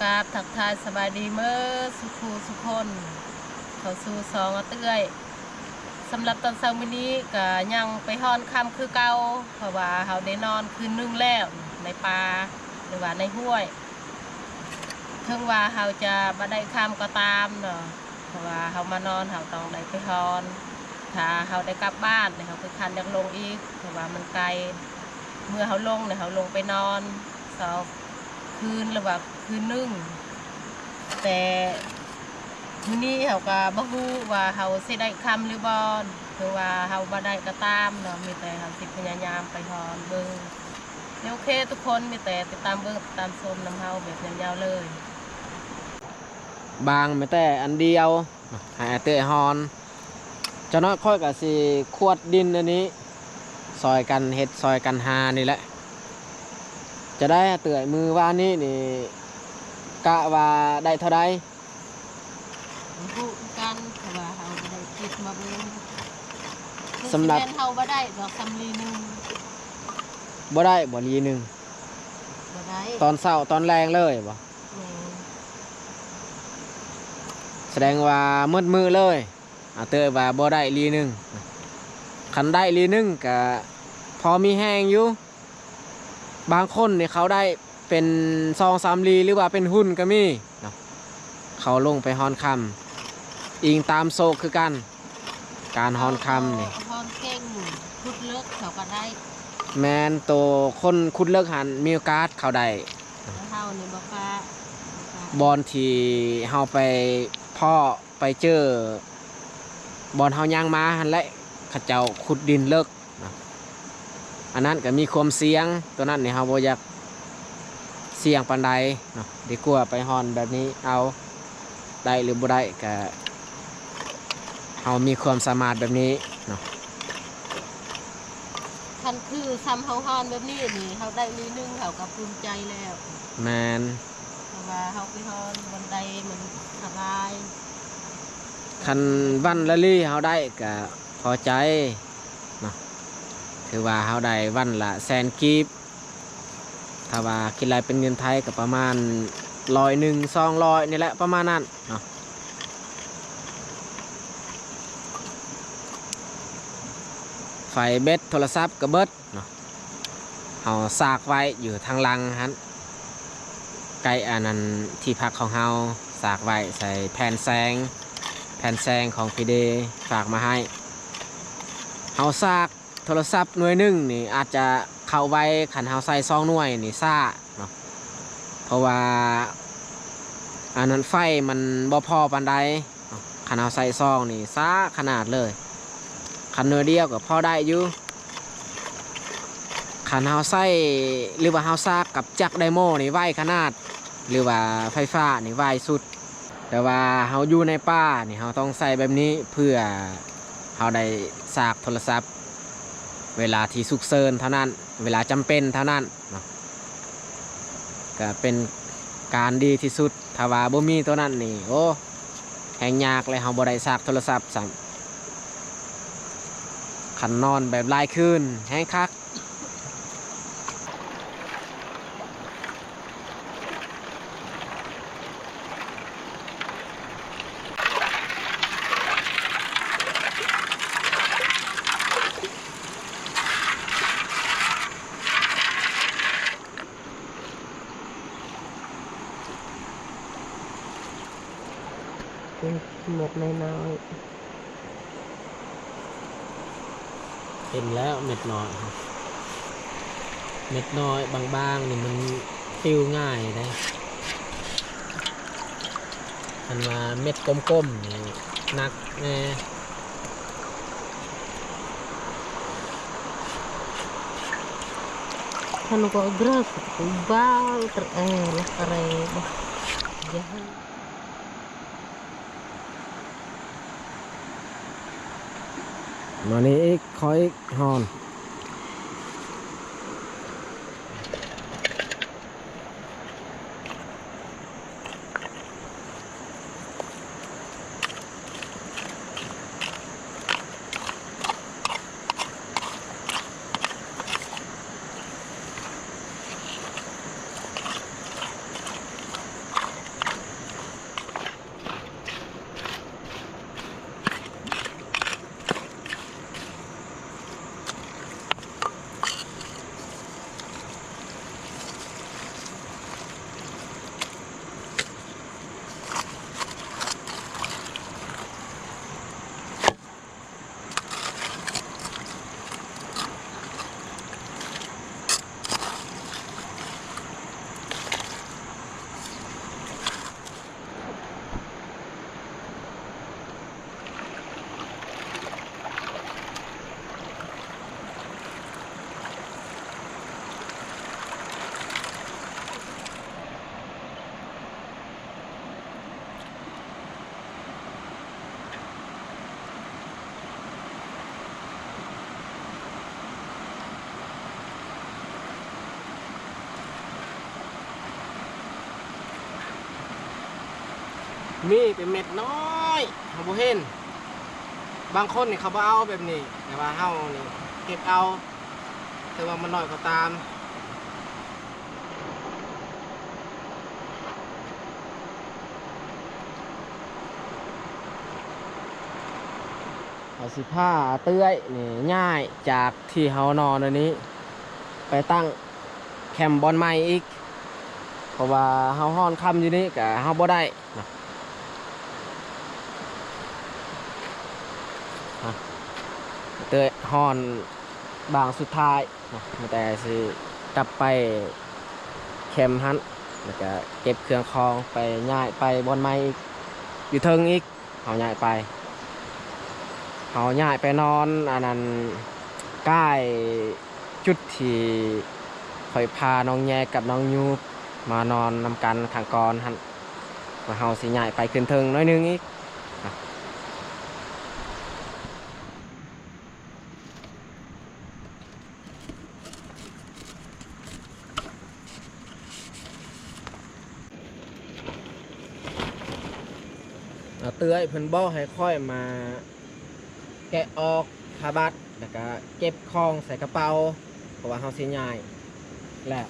ກາບທັກທາຍສະບາຍດີເໝິດສູ່ຜູ້ສູ່ຄົນ ເຂົ້າສູ່ຊ່ອງອາເອື້ອຍ. ສຳລັບຕອນເຊົ້າມື້ນີ້ກະຍັງໄປຮອນຄຳຄືເກົ່າ ເພາະວ່າເຮົາໄດ້ນອນຄືນໜຶ່ງແລ້ວໃນປ່າ ຫຼືວ່າໃນຫ້ວຍ. ເຖິງວ່າເຮົາຈະບໍ່ໄດ້ຄຳກໍຕາມເນາະ ເພາະວ່າເຮົາມານອນ ເຮົາຕ້ອງໄດ້ໄປຮອນ. ຖ້າເຮົາໄດ້ກັບບ້ານ ແລ້ວເຮົາຄືຄັນຢາກລົງອີກ ເພາະວ່າມັນໄກ. ເມື່ອເຮົາລົງ ແລ້ວເຮົາລົງໄປນອນສອງຄືນ ຫຼືວ່າຄືນໜຶ່ງ. ແຕ່ມື້ນີ້ເຮົາກໍບໍ່ຮູ້ວ່າເຮົາຊິໄດ້ຄຳຫຼືບໍ່ ເຖິງວ່າເຮົາບໍ່ໄດ້ກໍຕາມເນາະ ມີແຕ່ເຮົາຊິພະຍາຍາມໄປຮອນເບິ່ງ. ໂອເຄທຸກຄົນ ມີແຕ່ຕິດຕາມເບິ່ງ ຕິດຕາມຊົມນຳເຮົາແບບຍາວໆເລີຍ. ບາງແມ່ນແຕ່ອັນດຽວ ໃຫ້ອາເຕ້ຍຮອນ. ຈັກໜ້ອຍຂ້ອຍກໍຊິຂວດດິນອັນນີ້ ຊ່ອຍກັນເຮັດ ຊ່ອຍກັນຫານີ້ແຫຼະ. ຈະໄດ້ອາເຕ້ຍ ມື້ວານນີ້ນີ້ ກະວ່າໄດ້ເທົ່າໃດ? ບໍ່ຮູ້ຄືກັນ ເພາະວ່າເຮົາບໍ່ໄດ້ເກັບມາເບິ່ງ. ສຳລັບ ຄືຊິແມ່ນເຮົາບໍ່ໄດ້ດອກ ສ່ຳລີໜຶ່ງ. ບໍ່ໄດ້ບໍ່ ລີໜຶ່ງ? ບໍ່ໄດ້. ຕອນເຊົ້າຕອນແລງເລີຍບໍ່? ແມ່ນ. ສະແດງວ່າໝົດມື້ເລີຍ ອາເຕ້ຍວ່າບໍ່ໄດ້ລີໜຶ່ງ. ຄັນໄດ້ລີໜຶ່ງກະພໍມີແຮງຢູ່. ບາງຄົນນີ້ເຂົາໄດ້ເປັນສອງສາມລີ ຫຼືວ່າເປັນຮຸ່ນກໍມີເນາະ. ເຂົາລົງໄປຮອນຄຳ ອີງຕາມໂຊກຄືກັນ ການຮອນຄຳນີ້. ຮອນເກັ່ງ ຂຸດເລິກເຂົາກໍໄດ້. ແມ່ນ ໂຕຄົນຂຸດເລິກຫັ້ນມີໂອກາດເຂົາໄດ້. ແຕ່ເຮົານີ້ບໍ່ກ້າ ບໍ່ກ້າ. ບ່ອນທີ່ເຮົາໄປພໍ້ ໄປເຈີບ່ອນເຮົາຍ່າງມາຫັ້ນແຫຼະ ເຂົາເຈົ້າຂຸດດິນເລິກເນາະ. ອັນນັ້ນກໍມີຄວາມສ່ຽງ ຕົວນັ້ນນີ້ເຮົາບໍ່ຢາກສ່ຽງປານໃດເນາະ. ດີກວ່າໄປຮ່ອນແບບນີ້ເອົາ ໄດ້ຫຼືບໍ່ໄດ້ ກະເຮົາມີຄວາມສາມາດແບບນີ້ເນາະ. ຄັນຄືຊ່ຳເຮົາຮ່ອນແບບນີ້ນີ້ ເຮົາໄດ້ລີໜຶ່ງ ເຮົາກໍພູມໃຈແລ້ວ. ແມ່ນ. ເພາະວ່າເຮົາໄປຮອນບ່ອນໃດມັນສະບາຍ. ຄັນວັນລະລີເຮົາໄດ້ກະພໍໃຈເນາະ. ຖືວ່າເຮົາໄດ້ວັນລະແສນກີບ. ຖ້າວ່າຄິດໄລ່ເປັນເງິນໄທກໍປະມານຮ້ອຍໜຶ່ງ ສອງຮ້ອຍນີ້ແຫຼະ ປະມານນັ້ນເນາະ. ໄຟເບັດ ໂທລະສັບກໍເບິດ ເນາະ. ເຮົາສາກໄວ້ຢູ່ທາງຫຼັງຫັ້ນ ໃກ້ອັນນັ້ນທີ່ພັກຂອງເຮົາ ສາກໄວ້ໃສ່ແຜ່ນແສງ ແຜ່ນແສງຂອງພີເດຝາກມາໃຫ້. ເຮົາສາກໂທລະສັບໜ່ວຍໜຶ່ງນີ້ອາດຈະເຂົ້າໄວ ຄັນເຮົາໃສ່ສອງໜ່ວຍນີ້ຊ້າເນາະ ເພາະວ່າອັນນັ້ນໄຟມັນບໍ່ພໍປານໃດ. ຄັນເຮົາໃສ່ສອງນີ້ຊ້າຂະໜາດເລີຍ. ຄັນໜ່ວຍດຽວກໍພໍໄດ້ຢູ່. ຄັນເຮົາໃສ່ ຫຼືວ່າເຮົາສາກກັບຈັກໄດໂມນີ້ໄວຂະໜາດ ຫຼືວ່າໄຟຟ້ານີ້ໄວສຸດ. ແຕ່ວ່າເຮົາຢູ່ໃນປ່ານີ້ ເຮົາຕ້ອງໃສ່ແບບນີ້ເພື່ອເຮົາໄດ້ສາກໂທລະສັບເວລາທີ່ສຸກເສີນເທົ່ານັ້ນ ເວລາຈຳເປັນເທົ່ານັ້ນເນາະ. ກະເປັນການດີທີ່ສຸດ. ຖ້າວ່າບໍ່ມີໂຕນັ້ນນີ້ ໂອ້ ແຮງຍາກ ແລະ ເຮົາບໍ່ໄດ້ສາກໂທລະສັບຊ້ຳ. ຄັນນອນແບບຫຼາຍຄືນແຮງຄັກ. ເມັດນ້ອຍໆ ເຫັນແລ້ວເມັດນ້ອຍ ເມັດນ້ອຍບາງໆນີ້ມັນປິວງ່າຍເດ້. ຄັນວ່າເມັດກົມໆນີ້ໜັກແດ່. ມານີ້ອີກ ຂໍອີກ ຮອນ. ເ ມີເປັນເມັດນ້ອຍ ເຮົາບໍ່ເຫັນ. ບາງຄົນນີ້ເຂົາບໍ່ເອົາແບບນີ້ ແຕ່ວ່າເຮົານີ້ເກັບເອົາ ເຖິງວ່າມັນນ້ອຍກໍຕາມ. ເຮົາຊິພາເອື້ອຍນີ້ຍ້າຍຈາກທີ່ເຮົານອນອັນນີ້ ໄປຕັ້ງແຄມບ່ອນໃໝ່ອີກ ເພາະວ່າເຮົານອນຄ້ຳຢູ່ນີ້ກະເຮົາບໍ່ໄດ້ເນາະ. ເອື້ອຍນອນບາງສຸດທ້າຍເນາະ ມີແຕ່ຊິກັບໄປແຄມຫັ້ນ ແລ້ວກະເກັບເຄື່ອງຂອງໄປ ຍ້າຍໄປບ່ອນໃໝ່ອີກ ຢູ່ເທິງອີກ. ເຮົາຍ້າຍໄປ ເຮົາຍ້າຍໄປນອນອັນນັ້ນ ໃກ້ຈຸດທີ່ຂ້ອຍພານ້ອງແຍກັບນ້ອງຍູມານອນນຳກັນຄັ້ງກ່ອນຫັ້ນ ວ່າເຮົາຊິຍ້າຍໄປຂຶ້ນເທິງໜ້ອຍໜຶ່ງອີກ. ອາ ເອື້ອຍເພິ່ນບອກໃຫ້ຂ້ອຍມາແກະອອກຜ້າບັດ ແລ້ວກະເກັບຂອງໃສ່ກະເປົາ ເພາະວ່າເຮົາຊິຍ້າຍແລ້ວ.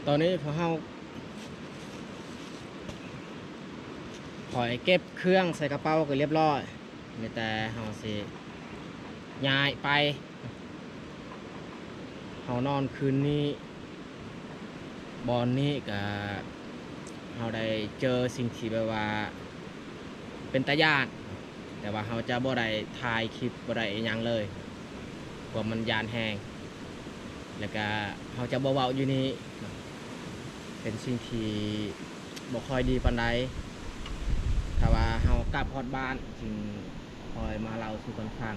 ຕອນນີ້ພວກເຮົາ ຂ້ອຍເກັບເຄື່ອງໃສ່ກະເປົາກໍລຽບລ້ອຍ ມີແຕ່ເຮົາຊິຍ້າຍໄປ. ເຮົານອນຄືນນີ້ ບ່ອນນີ້ກະ ເຮົາໄດ້ເຈີສິ່ງທີ່ແບບວ່າເປັນຕາຢ້ານ ແຕ່ວ່າເຮົາຈະບໍ່ໄດ້ຖ່າຍຄລິບ ບໍ່ໄດ້ອີ່ຫຍັງເລີຍ ເພາະມັນຢ້ານແຮງ ແລ້ວກະເຮົາຈະບໍ່ເວົ້າຢູ່ນີ້ ເປັນສິ່ງທີ່ບໍ່ຄ່ອຍດີປານໃດ. ຖ້າວ່າເຮົາກັບຮອດບ້ານຈຶ່ງຄ່ອຍມາເລົ່າສູ່ກັນຟັງ.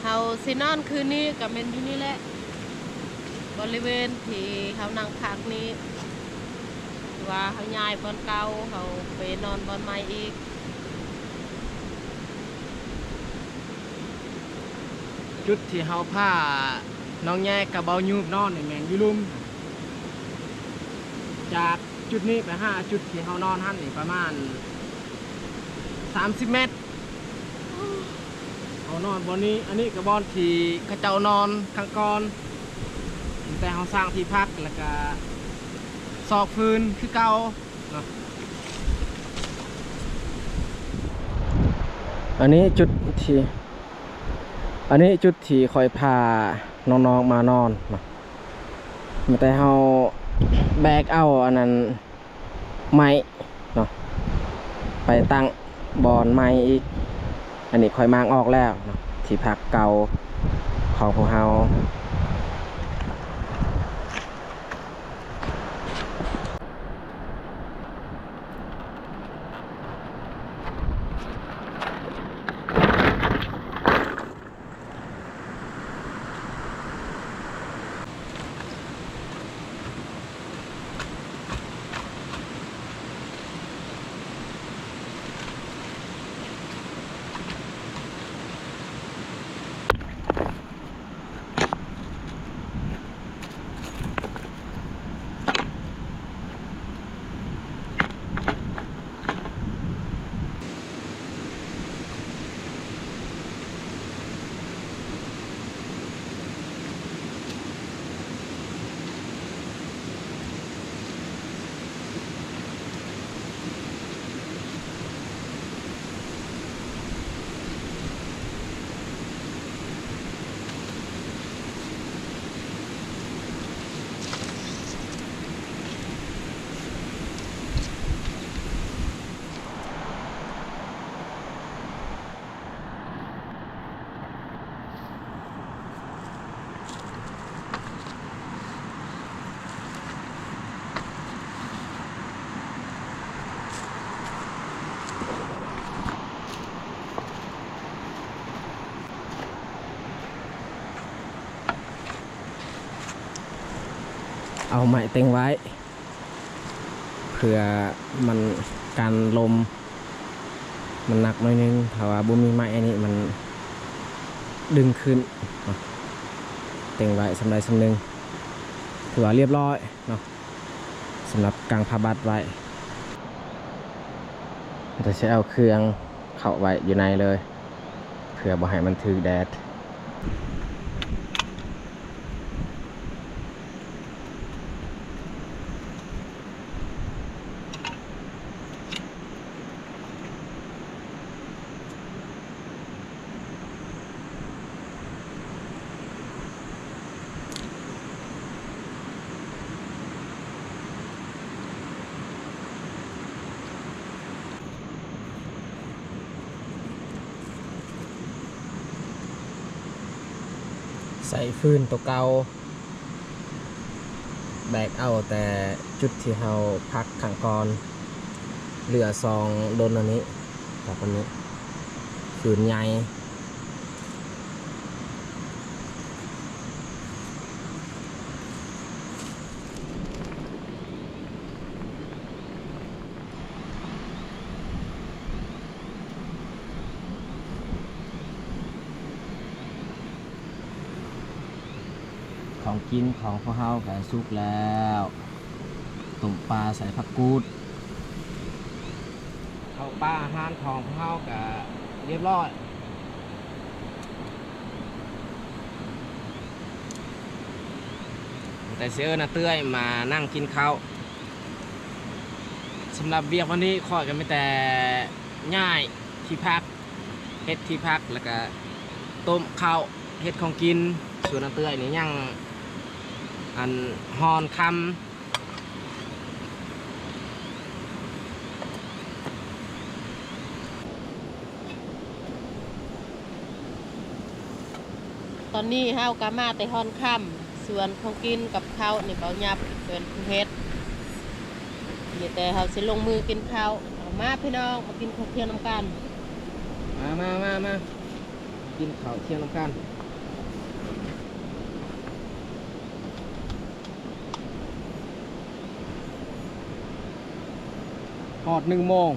ເຮົາຊິນອນຄືນນີ້ກໍແມ່ນຢູ່ນີ້ແຫຼະ ບໍລິເວນທີ່ເຮົານັ່ງພັກນີ້ ວ່າເຮົາຍ້າຍບ່ອນເກົ່າ ເຮົາໄປນອນບ່ອນໃໝ່ອີກ. ຈຸດທີ່ເຮົາພານ້ອງແຍກກັບເບົາຍູບນອນນີ້ແມ່ນຢູ່ລຸ່ມ. ຈາກຈຸດນີ້ໄປຫາຈຸດທີ່ເຮົານອນຫັ້ນນີ້ປະມານສາມສິບແມັດ. ເຮົານອນບ່ອນນີ້, ອັນນີ້ກໍບ່ອນທີ່ເຂົາເຈົ້ານອນຄັ້ງກ່ອນ, ແຕ່ເຮົາສ້າງທີ່ພັກ ແລ້ວກໍຊອກຟືນຄືເກົ່າເນາະ. ອັນນີ້ຈຸດທີ່ ອັນນີ້ຈຸດທີ່ຂ້ອຍພານ້ອງໆມານອນເນາະ, ມີແຕ່ເຮົາແບກເອົາອັນນັ້ນ ໄມ້ເນາະ ໄປຕັ້ງບ່ອນໃໝ່ອີກ. ອັນນີ້ຂ້ອຍມ້າງອອກແລ້ວເນາະ ທີ່ພັກເກົ່າຂອງພວກເຮົາ. ເອົາໄມ້ເຕັງໄວ້ ເພື່ອມັນກັນລົມ ມັນໜັກໜ້ອຍໜຶ່ງ. ຖ້າວ່າບໍ່ມີໄມ້ອັນນີ້ ມັນດຶງຂຶ້ນເນາະ. ເຕັງໄວ້ສ່ຳໃດສ່ຳໜຶ່ງ ຖືວ່າລຽບຮ້ອຍເນາະ ສຳລັບກາງຜ້າບັດໄວ້. ແຕ່ຊິເອົາເຄື່ອງເຂົ້າໄວ້ຢູ່ໃນເລີຍ ເພື່ອບໍ່ໃຫ້ມັນຖືກແດດ. ໃສ່ຟືນໂຕເກົ່າ ແບກເອົາແຕ່ຈຸດທີ່ເຮົາພັກຄັ້ງກ່ອນ ເຫຼືອສອງດົນອັນນີ້ ກັບອັນນີ້ ຟືນໃຫຍ່. ຂອງກິນຂອງພວກເຮົາກະສຸກແລ້ວ, ຕົ້ມປາໃສ່ຜັກກູດ. ເຂົ້າປາອາຫານຂອງພວກເຮົາກະລຽບຮ້ອຍ. ແຕ່ຊິເອີ້ນນ້າເຕື້ອຍມານັ່ງກິນເຂົ້າ. ສຳລັບວຽກວັນນີ້ ຂ້ອຍກໍມີແຕ່ຍ້າຍທີ່ພັກ, ເຮັດທີ່ພັກ ແລ້ວກໍຕົ້ມເຂົ້າ, ເຮັດຂອງກິນ. ສ່ວນນ້າເຕື້ອຍນີ້ຍັງ ອັນ ຮ່ອນຄຳ. ຕອນນີ້ເຮົາກໍມາແຕ່ຮ່ອນຄຳ, ສ່ວນຂອງກິນກັບເຂົ້ານີ້ ເບົາຫຍັບເປັນຜູ້ເຮັດ. ມີແຕ່ເຮົາຊິລົງມືກິນເຂົ້າ. ເອົາມາ ພີ່ນ້ອງ, ມາກິນເຂົ້າທ່ຽງນຳກັນ. ມາ ມາ ມາ ມາ ກິນເຂົ້າທ່ຽງນຳກັນ. ຮອດໜຶ່ງໂມງ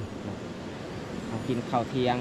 ເຮົາກິນເຂົ້າທ່ຽງ.